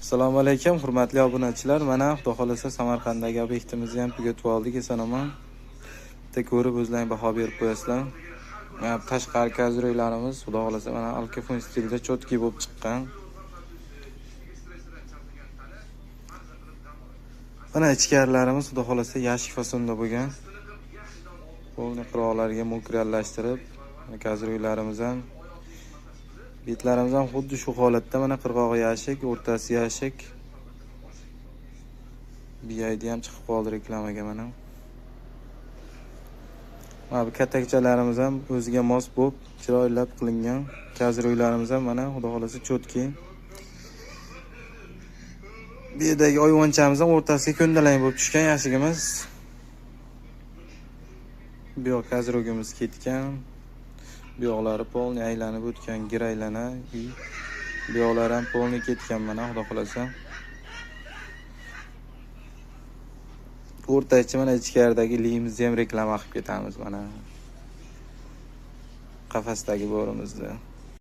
Assalomu alaykum, hurmatli obunachilar. Mana Xudo xolasa Samarqanddagi obyektimizni ham tugatib oldik eson-omon. Bitta ko'rib o'zlaring baho berib qo'yasizlar. Mana tashqari kazirlarimiz Xudo xolasa mana alkafon stilida cho'tki bo'lib chiqqan. Mana ichkarilarimiz Xudo xolasa yashik fasonda bo'lgan. Polni qirg'oqlarga mo'kriyallashtirib, mana kazirlarimiz ham betlarimiz ham xuddi shu holatda, mana qirg'og'i yashik, o'rtasi yashik. BID ham chiqib qoldi reklamaga mana. Mana bu katakchalarimiz ham o'ziga mos bo'lib, chiroylab qilingan. Kazirlarimiz ham mana Xudo xolasa cho'tki. Bu yerdagi oyvonchamiz ham o'rtasiga ko'ndalang bo'lib tushgan yashigimiz. Bu yoq kazirogimiz ketgan. Bu yoqlari polni aylanib o'tgan, gir aylana uy. Bu yoqlari ham polni ketgan mana Xudo xolasa. O'rtacha mana ichkaridagi liyimizni ham reklama qilib ketamiz mana. Qafasdagi bo'rimizni.